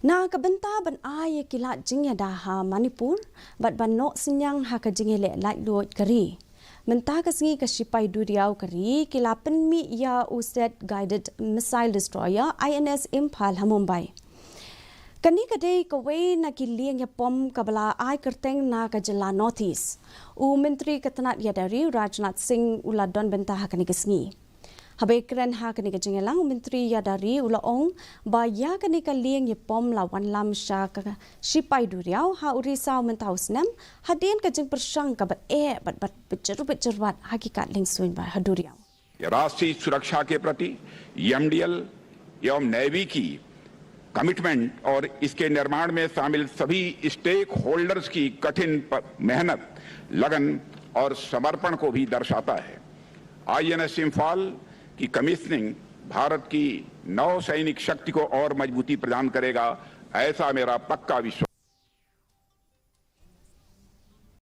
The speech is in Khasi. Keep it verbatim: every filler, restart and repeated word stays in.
Na ka bynta ban ai ïa ki lad jingïada ha Manipur bad ban noh synñiang ha ka jingïaleh laitluid ka ri, mynta ka sngi ka shipai duriaw ka ri ki la pynmih ïa u set guided missile destroyer I N S Imphal ha Mumbai. Kane ka dei kawei na ki lieng ïapom kaba la ai kyrteng na ka jylla North East. U Myntri ka tnat ïada ri u Rajnath Singh u la don bynta ha kane ka sngi. Haba ïakren ha kane ka jingïalang, u Myntri ïada ri u la ong ba ïa kane ka lieng ïapom la wanlam sha ka shipai duriaw ha Orissa mynta u snem, hadien ka jingpyrshang kaba eh bad bad bajur bajur bad ha ki kat liengsuiñ ba ha duriaw. राष्ट्रीय सुरक्षा के प्रति ईएमडीएल एवं नेवी की कमिटमेंट और इसके निर्माण में शामिल सभी स्टेक होल्डर्स की कठिन प- मेहनत, लगन और समर्पण को भी दर्शाता है। आईएनएस इंफाल की कमीशनिंग भारत की नौसैनिक शक्ति को और मजबूती प्रदान करेगा, ऐसा मेरा पक्का विश्वास।